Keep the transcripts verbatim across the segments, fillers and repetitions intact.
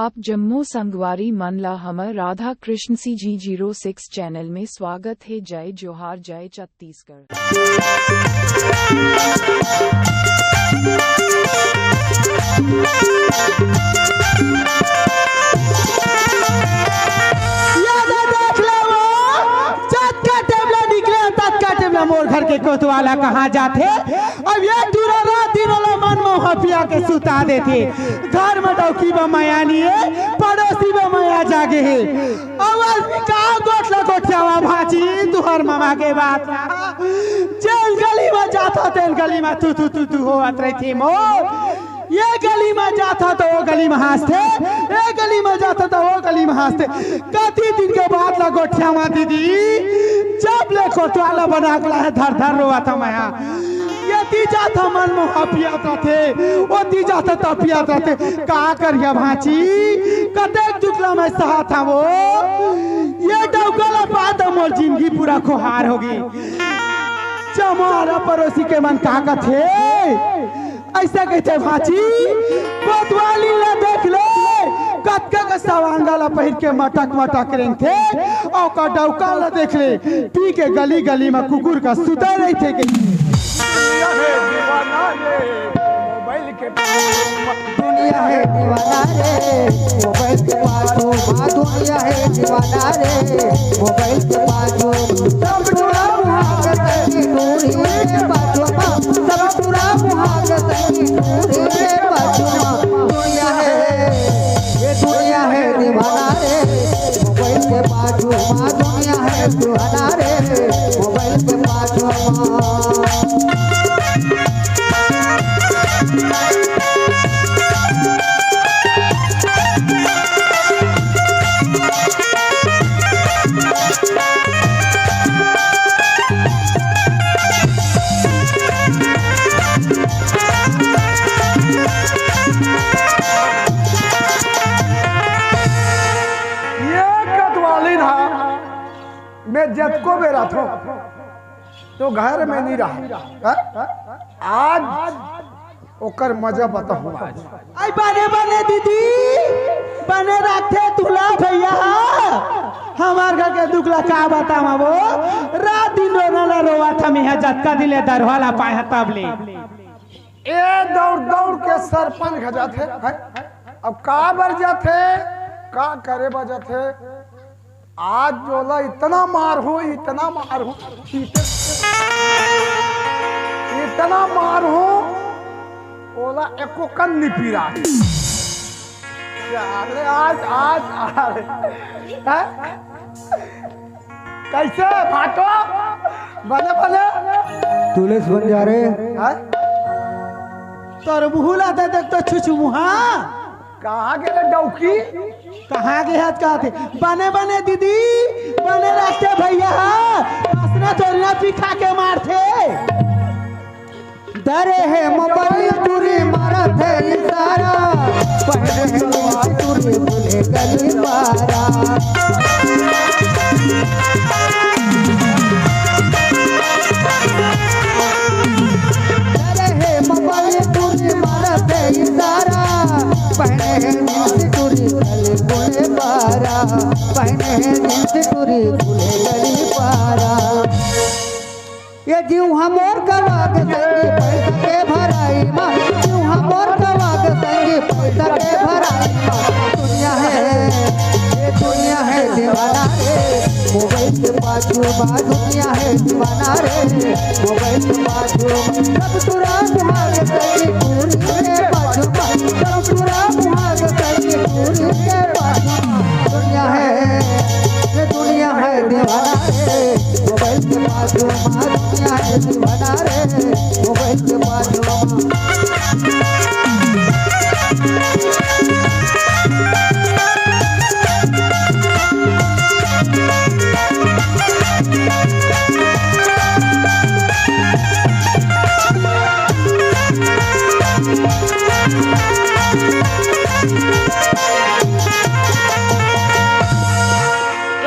आप जम्मो संगवारी मन ला हमर Radha Krishna C G zero six channel में स्वागत हे। जय जोहार, जय छत्तीसगढ़। ये दे देख ले वो, जतका टेबला निकले, ततका टेबला मोर घर के कोतवाल कहाँ जाथे। अब ये टूरा रात दिन ओला मन मोहा पिया के सुता देथे। घर में डौकी बा मया नहीं हे, पड़ोसी बा मया जागे हे। अब आदमी का गोठ ला गोठियावा भांची, तुहर ममा के बात ला। जेन गली में जाथा, तेन गली में तू, तू, तू, तू होवत रहिथे मोर। ये गली में जाथा तो वो गली में हाँसथे, ये गली में जाथा तो वो गली में हाँसथे। कति दिन के बात ला गोठियावा दीदी, जब ले कोतवाल बना के लाहे, धर धर रोवत हँव मैं। ये ती जाथा मन मोहा पियात रथे, वो ती जाथा त पियात रथे। का करिया भांची, कतेक दुख ला मैं सहत हँव वो। ये डौका ला पात मोर जिंदगी पूरा खुहार होगे। जमारा पड़ोसी के मन का कथे, अइसे कहिथे भांची, कोतवाली ला देख ले, कतका के सवांगा ला पहिर के मटक मटक रेंगथे, अउ ओकर डौका ला देख ले, पी के गली गली में कुकुर का सुता रहिथे कहिथे। दुनिया हे दीवाना रे, मोबाइल के पाछू म। दुनिया हे दीवाना रे, मोबाइल के पाछू म। दुनिया हे दीवाना रे, मोबाइल के पाछू म। सब टूरा मुहा के संगी टूरी के पाछू म। सब टूरा मुहा के संगी टूरी के पाछू म। दुनिया हे, ये दुनिया हे दीवाना रे, मोबाइल के पाछू म। दुनिया हे दीवाना रे, मोबाइल के पाछू म। ये कोतवालिन हा, मैं जतको बेर आथों, तो घर में नहीं रहा। हाँ? आज ओकर मजा बताहूँ आज। आई बने बने दीदी, बने रखथे तुला भैया। हमार घर के दुख ला का बतावा वो, रात दिन रोना ला रोवत हँव मैं, जतका दिन ले दरवा ला पाए हँव तब ले। ए दौड़ दौड़ के सरपंच घर जाथे, हैं? अब का बर जाथे, का करे बर जाथे? आज ओला इतना मारहूँ, इतना मारहूँ, इतना, इतना मारहूँ, ओला एको कन नी पीरा। अरे आज, आज, आज, हैं? कइसे भाटो? बने, बने? तुलेश बंजारे। हैं? तोर मुँह ला दे देख तो छुछमुहा। कहाँ गे रे डौकी? कहाँ गे हस कहत हे? बने बने दीदी, बने रखथे भैया, असना थोरी ना पिखा के मारथे। धरे हे मोबाइल टूरी मारत हे इशारा, पहने हे जींस टूरी बोले गली पारा। धरे हे मोबाइल टूरी मारत हे इशारा, पहने हे जींस टूरी गली बोले पारा, पहने हे जींस टूरी बोले गली पारा। ये जीव हमर कवाग संगी पैसा के भराई मा, जीव हमर कवाग संगी पैसा के भराई मा। दुनिया हे, ये दुनिया हे दीवाना रे, मोबाइल के पाछू मा दुनिया हे दीवाना रे, मोबाइल के पाछू मा। सब टूरा सुहाग संगी टूरी के पाछू मा, सब टूरा सुहाग संगी टूरी के पाछू मा। दुनिया हे, ये दुनिया हे दीवाना रे, मोबाइल के पाछू मा दुनिया हे दीवाना रे, मोबाइल के पाछू मा।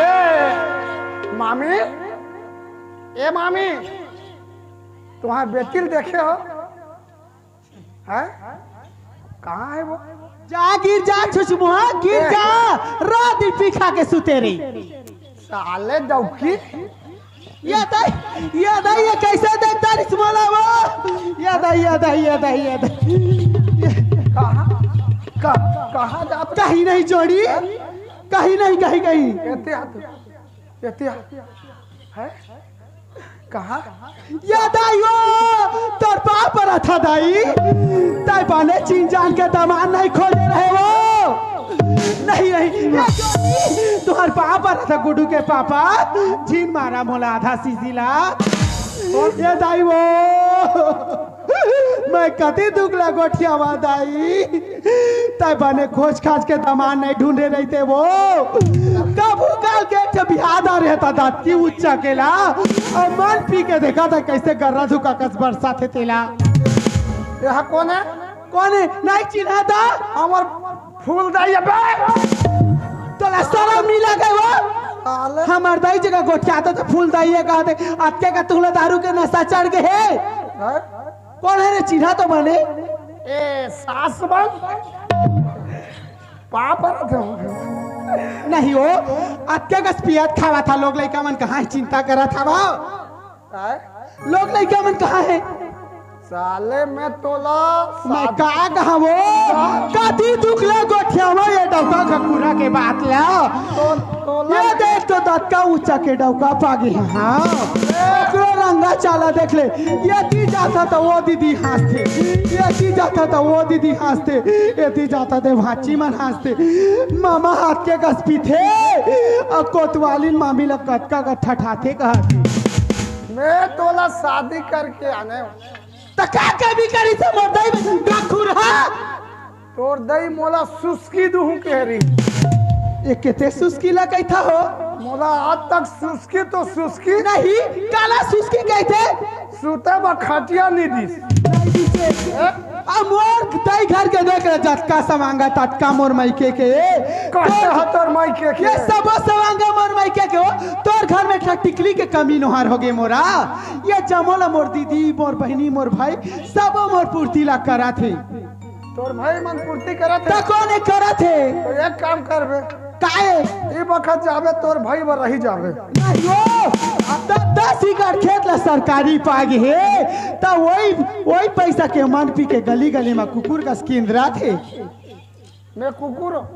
ए, मामी, ए मामी, तुम्हार बेटी ल देखे हो? हैं? कहाँ हे वो? जा गिर जा, छुछमुहा, गिर जा। रात दिन पी खा के सुते रही। साले डौकी। ये दाई, ये दाई, ये कैसे देखता रिस मोला वो? ये दाई, ये दाई, ये दाई, ये दाई। कहाँ, कहाँ, कहाँ जात? कहीं नहीं जोड़ी, कहीं नहीं, कहीं, कहीं। एते हाथ, एते हाथ। है? कहाँ? ये दाई वो, तोर पाँव परत हँव दाई। तैं बने चिन जान के दमांद नहीं खोजे रहे वो। नहीं, नहीं, ये जोड़ी, तुँहर पाँव परत हँव गुड्डू के पापा। झिन मारा मोला आधा सीसी ला। ये दाई वो, मैं कति दुख ला गोठियावँव दाई। तैं बने खोज खाज के दमांद नहीं ढूंढे रहिते वो। कभू काल के एक ठो बिहाव आ रहे त दतकी उच्चा के ला। अउ मन पी के देखत हँव कैसे गर्रा धुका कस बरसात हे तेला। यहाँ कोन हे? कोन हे? नहीं चिन्हा त? हमर फूल दाई अबे। तोला सरम नहीं लगे वो? साले। हमर दाई जगह गोठियाथस त फूल दाई हे कहत हस। अतके का तुँहला दारू के नशा चढ़ गे हे? हैं? कोन हे रे, चिन्हा तो बने। ए, सास बन। पाँव परत हँव। नहीं हो, अतके कस पियत खावत हँव, लोग लइका मन कहाँ हे चिंता करत हवव? काय? लोग लइका मन कहाँ हे? साले मैं तोला मैं साथ का कहा वो? कति दुख ले गोठियावँव ये डौका खकुरा के बात ला। तो, तोला ये देख तो दतका उच्चा के डौका पागे हे। हाँ। ओकरो रंगा चाला देख ले। ये ती जाथँव त वो दीदी हाँसथे। ये ती जाथँव त वो दीदी हाँसथे। ये ती जाथँव त भाँची मन हाँसथे। मामा हाथ के कस पीथे। अउ कोतवालिन मामी ला कतका का ठठाथे कहत हे। मैं तोला शादी करके आने हँव। त का कमी करिस हे मोर दाई में? का खुरहा? तोर दाई मोला सुस्की दुहूँ कहे रहिस। ये कते सुस्की ला कहिथस हो? मोला आज तक सुस्की तो सुस्की। नहीं, काला सुस्की कहिथे? सुते बर खटिया नहीं दिस। नहीं दिस हे। हैं? अब मोर दाई घर के देख ले, जतका सवांग हे ततका मोर मइके के। कते ह तोर मइके के? ये सबो सवांग मोर मइके के हो। तोर घर में एक ठा टिकली के कमी नोहार होगे मोरा। ये जम्मो ला मोर दीदी, मोर बहिनी, मोर भाई, सबो मोर पूर्ति ला करत हे। तोर भाई मन पूर्ति करत हे? त कोन हे करत हे? त एक काम करबे। काय? ए बखत जाबे, तोर भाई बर रहि जाबे। नहीं हो, त दस एकड़ खेत ला सरकारी पागे हे, त वही, वही पैसा के मन पी के गली गली में कुकुर कस किंदराथे। मैं कुकुर हँव।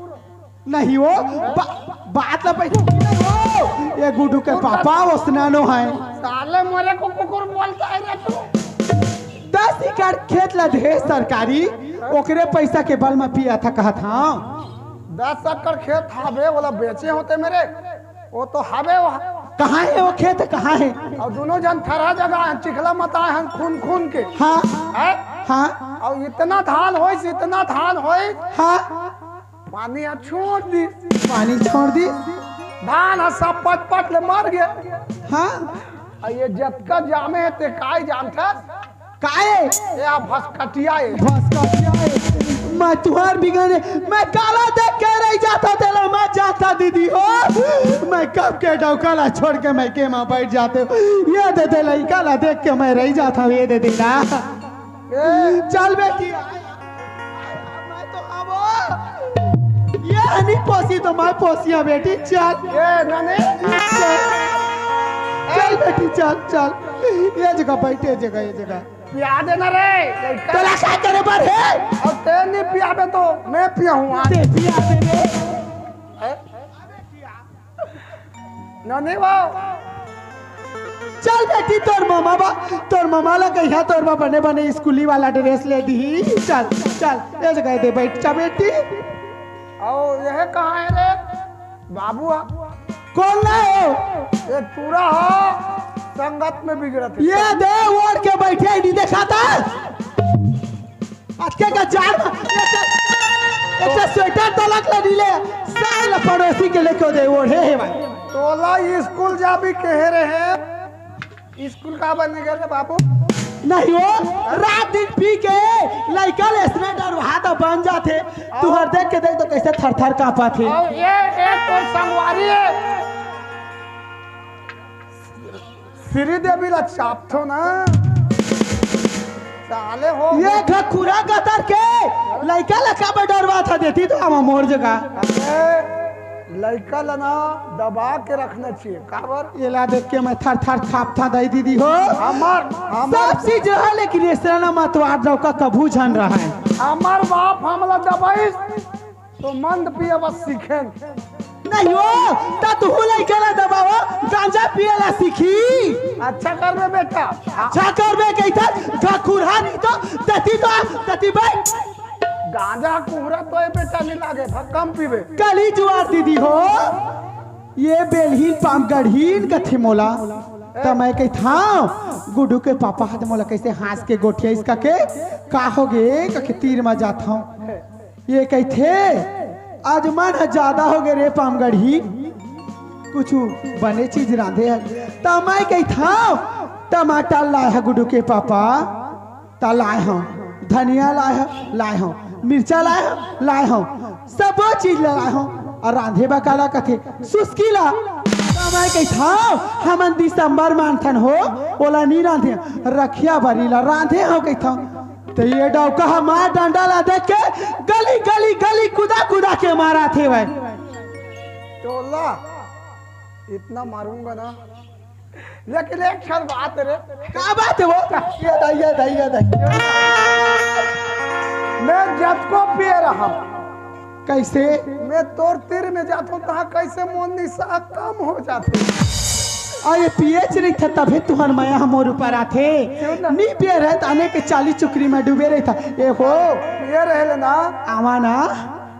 नहीं हो, बा-, बात ला पैसा नहीं हो। ये गुड्डू के पापा ओसना नो हे। साले मोरे को कुकुर बोलता है रे तू। दस एकड़ खेत ला दे सरकारी, ओकरे पैसा के बल में पियत हँव कहत हँव। दस एकड़ खेत हवे, ओला बेचे होते मेरे, वो तो हवे वो। कहाँ हे वो खेत, कहाँ हे? अउ दुनों झन थरा जगह हे, चिखला मताए हन खून खून के। हाँ। हैं? हाँ। अउ इतना धान होइस, इतना धान होइस। हाँ। पानी ह छोड़ दिस। पानी छोड़ दिस। धान ह सब पट पट ले मर गे। हाँ। अउ ये जतका जामे हे ते काय जानथस? काय? ये ह भसकटिया हे। भसकटिया हे। मैं तुँहर बिगन हे, मैं काला देख के रहि जाथँव तेला, मैं जानथँव दीदी हो। मैं कब के डौका ला छोड़ के मइके में बइठ जाथँव। ये दे दे लइका ला देख के मैं रहि जाथँव, ये दे दे ला। ए। चल बेटी, मैं तो आवो। ये हनी पोसी तो मैं पोसिया बेटी, चल। ए, ननी। चल। चल बेटी, चल, चल। ये जगह बइठ, ये जगह, ये जगह। पिया देना रे, लइका। तोला का करे बर हे? अउ ते नहीं पियाबे तो मैं पियाहूँ आज। ते पिया दे रे। हैं? ननी बाऊ। चल बेटी, तोर ममा बा, तोर ममा ला कहिया तोर बा बने बने स्कूली वाला ड्रेस ले दिही। चल, चल, ये जगह दे बइठ जा बेटी। अउ ये कहाँ हे रे? बाबू आ। कोन ला हो? ये टूरा हो, संगत में बिगड़त हे। ये दे ओढ़ के बइठे, नहीं देखाथस? अतके का जाड़ में एक ठा, एक ठा स्वेटर तलक ला नहीं ले, साल पड़ोसी के लेके दे ओढ़े हे भाई। तोला स्कूल जाबे कहे रहे, स्कूल का बने गे रे बाबू? नहीं हो, रात दिन पी के लइका ले स्वेटर वहाँ तो बन जाथे। तुँहर देख के देख तो कैसे थर थर काँपत हे। अउ ये, ये तो संगवारी हे। श्रीदेवी ला चापथो ना। साले हो। ये घकुरा गतर के लइका ला काबर डरवाथस? देती तो हम मोर जगह। अरे, लइका ला ना दबा के रखना चाहिए। काबर? एला देख के मैं थर थर कांपथंव दाई दीदी हो। हमर, हमर सब चीज रहा, लेकिन अइसना मतवार डौका कभू झन रहय। हमर बाप हमला दबाइस तो मंद पिए बर सीखेन। नहीं हो, त तुहू लइका ला दबावा, गांजा पिए ला सीखही। अच्छा करबे बेटा। अच्छा करबे कहिथस, घकुरहा नहीं तो देती तो, देती बे। गांजा कुहरा तो ए बेटा नहीं लागे, भक्कम पीबे। कली जुआर दीदी हो, ये बेलहीन पामगढ़हीन कथे मोला। त मैं कहिथंव, गुड्डू के पापा ह त मोला कइसे हाँस के गोठियाइस कहिके, का होगे कहिके तीर म जाथंव। ये कहिथे, "आज मन ह जादा होगे रे पामगढ़हीन, कुछु बने चीज रांधे हस।" त मैं कहिथंव, "टमाटर लाय हंव गुड्डू के पापा, त लाय हंव, धनिया लाय हंव, लाय हंव, मिर्चा लाय हंव, लाय हंव, सबो चीज ला लाय हंव।" अउ रांधे बर काला कथे, सुसकी ला। त मैं कहिथंव, "हमन दिसंबर मानथन हो, ओला नी रांधे, रखिया बरी ला रांधे हंव," कहिथंव। त ये डौका ह मार डंडा ला देख के गली, गली, गली कुदा, कुदा के मारत हे भाई। तोला इतना मारूंगा ना, लेकिन एक ठन बात रे। का बात हे वो? ये दाई, ये दाई, ये दाई। मैं जतको पिए रहंव। कइसे? मैं तोर तीर में जाथंव, तहां कइसे मोर निसा कम हो जाथे। अउ ये पिएच रहिथे तभे तुंहर मया ह मोर ऊपर आथे। सुन ना। नी पिए रहे त आने के चाली चुकरी में डूबे रहिथे। ए हो। पिए रहे ले ना। आवा ना।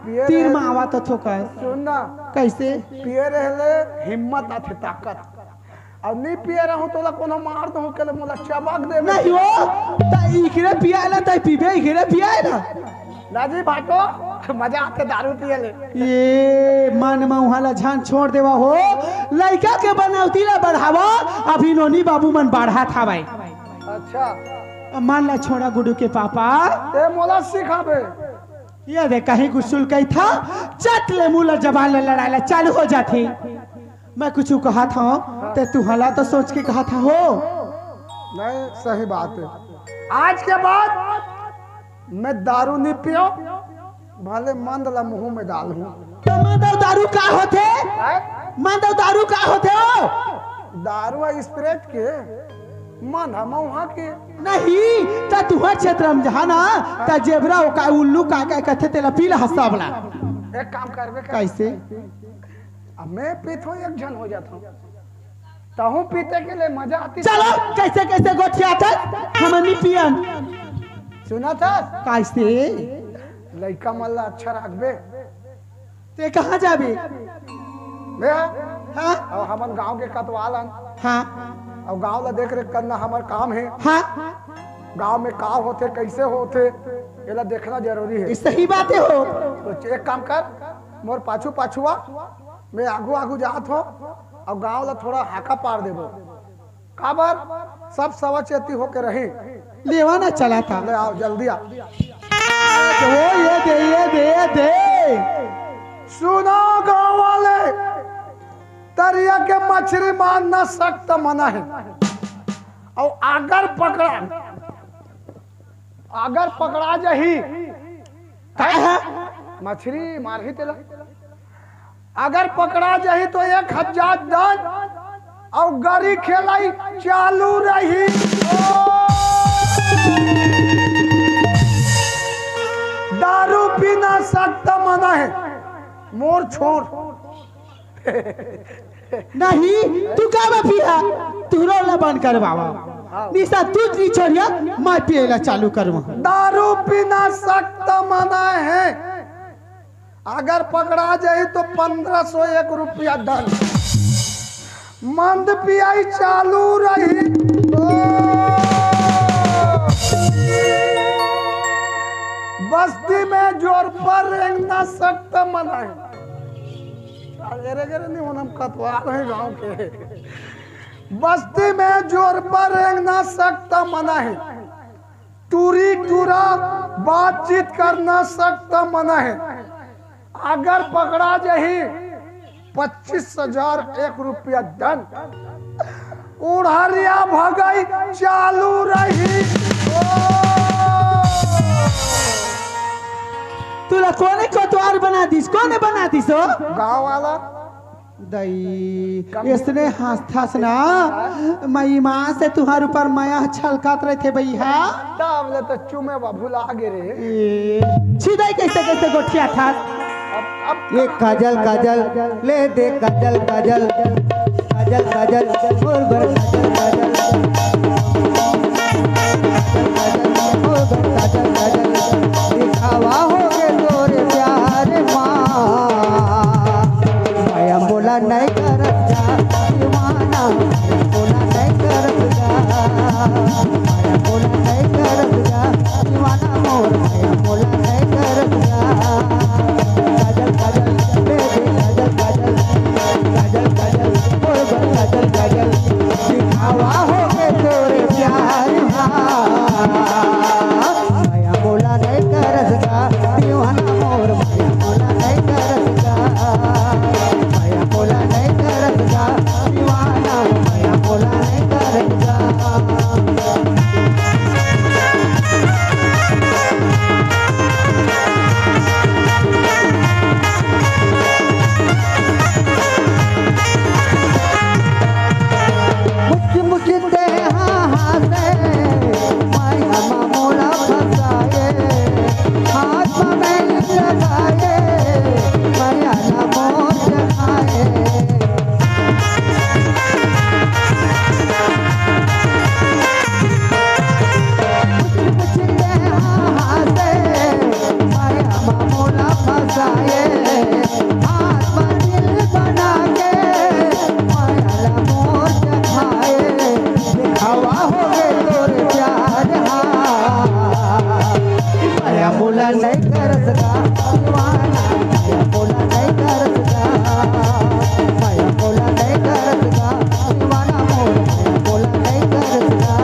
पिए तीर रहे में ले। आवा तो थोकस। सुन ना। कइसे? पिए रहे ले हिम्मत आथे, ताकत। अउ नी पिए रहंव तोला कोनो मार दो के ले मोला चबक दे। नहीं हो, त इकरे पियाय ला, तैं पीबे इकरे पियाय ला। ना जी भाटो, मजा आथे दारू पिए ले। ये मन म उहां ला झन छोड़ देवा हो, लइका के बनौती ला बढ़ावा, अभी नोनी बाबू मन बढ़ात हवय। अच्छा। मन ला छोड़ा गुड्डू के पापा। ते मोला सिखाबे। ये दे कहीं गुसुल कहिथंव, चट ले मुंह ला जबान ला लड़ाय ला चालू हो जाथे। मैं कुछु कहत हंव, ते तुंहला तो सोच के कहत हस हो। नहीं, सही बात हे। आज के बाद मैं दारू नी पियों, भले मंद ला मुंह में डालहूं। त मंद अउ दारू का होथे? हैं? मंद अउ दारू का होथे हो? दारू अउ स्प्राइट के मंद ह मउहा के। नहीं, त तुंहर क्षेत्र में जहां ना, त जेबरा ओ का उल्लू का, का कथे तेला पी ला हंसा वाला। एक काम करबे कर। कइसे? अब मैं पीथंव एक झन हो जाथंव। तहूं पीते के ले मजा आतिस। चलो, कइसे कइसे गोठियाथस, हमन नी पियन। सुनथस? कइसे? लइका मन ला अच्छा राखबे। ते कहां जाबे? मैं? हां? अउ हमन गांव के कतवाल हन। हां। अउ गांव ला देख रेख करना हमर काम हे। हां। गांव में का होथे, कइसे होथे, एला देखना जरूरी हे। ये सही बात हे हो। तो एक काम कर, मोर पाछू पाछू आ, मैं आगू आगू जात हंव, अउ गांव ला थोड़ा हाका पार देबो। काबर? सब सवचेती होके रही। लेवा ना चला था। ले आओ, जल्दी आ। ओ, ये दे, ये दे, ये दे। सुनो गांव वाले, तरिया के मछरी मारना सख्त मना हे। अउ अगर पकड़ा, अगर पकड़ा जाही, काय हे? मछरी मारही तेला। अगर पकड़ा जाही तो एक हजार दंड अउ गरी खेलई चालू रही। दारू पीना सख्त मना हे, मोर छोर। नहीं, तू काबर पिया? तू रोना बंद करवावा। निसा तू नी छोड़िया, मैं पिए ला चालू करवाहूं। दारू पीना सख्त मना हे। अगर पकड़ा जाही तो पंद्रह सौ एक रुपया दंड। मंद पियाई चालू रही। बस्ती में जोर पर रेंगना सख्त मना हे। अरे, अरे, नहीं होना, हम कतवाल हे गांव के। बस्ती में जोर पर रेंगना सख्त मना हे। टूरी टूरा बातचीत करना सख्त मना हे। अगर पकड़ा जाही, पच्चीस हजार एक रुपया दंड। उड़हरिया भगई चालू रही। कोने कोतवार बना दिस? कोने बना दिस हो? गाँव वाला। दई, कम- इसने हंसथस ना, मैं ईमान से तुहर ऊपर मया छलकत रहिथे भैया। तब ले तो चुमे बा भुला गे रे। ए, छिदई कैसे कैसे गोठियाथस? अब, अब ये काजल, काजल, ले दे काजल, काजल, काजल, काजल, मोर बर काजल, काजल, काजल, काजल, मोर बर काजल, काजल, दिखावा होगे तोरे प्यार मा। मया मोला नहीं करत जा, दीवाना, मया मोला नहीं करत जा, मया मोला नहीं करत जा, दीवाना मोर, मया मोला नहीं करत जा। काजल, काजल, baby, काजल, काजल, काजल, काजल, मोर बर काजल, काजल, दिखावा होगे तोरे प्यार मा। मया मोला नहीं करस गा, दीवाना मोर, मया मोला नहीं करस गा, मया मोला नहीं करस गा, दीवाना, मया मोला नहीं करस गा। मुस्की मुस्की ते हाँ हाँ से, माया मा मोला फंसाए, हाथ मा मेहंदी लगाए, माया ला मोर जगाए। मुस्की मुस्की ते हाँ हाँ से, माया मा मोला फंसाए, हाथ मा दिल बना के, माया ला मोर जगाए, दिखावा होगे तोरे प्यार हा। माया मोला नहीं करस गा, दीवाना, माया मोला नहीं करस गा, माया मोला नहीं करस गा, दीवाना मोर, माया मोला नहीं करस गा।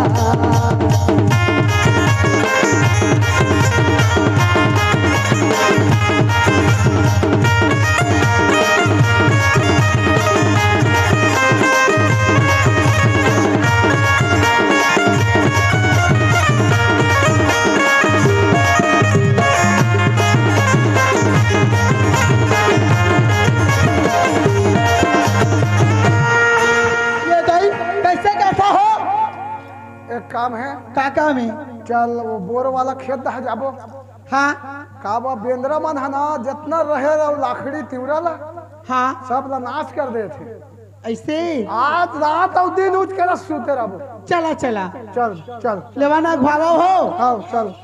ये दाई, कैसे करता हो? एक काम है। का काम है? चल, वो बोर वाला खेत दहा जाबो। हाँ। का बा, बेंदरा मन ह ना, जतना रहे रहो लाखड़ी तिवरा ला, हाँ। सब ला नाश कर देथे। ऐसे? आज रात अउ दिन उठ के ला सूते रहबो। चला, चला। चल, चल। लेवाना भागो हो। हाँ, चल।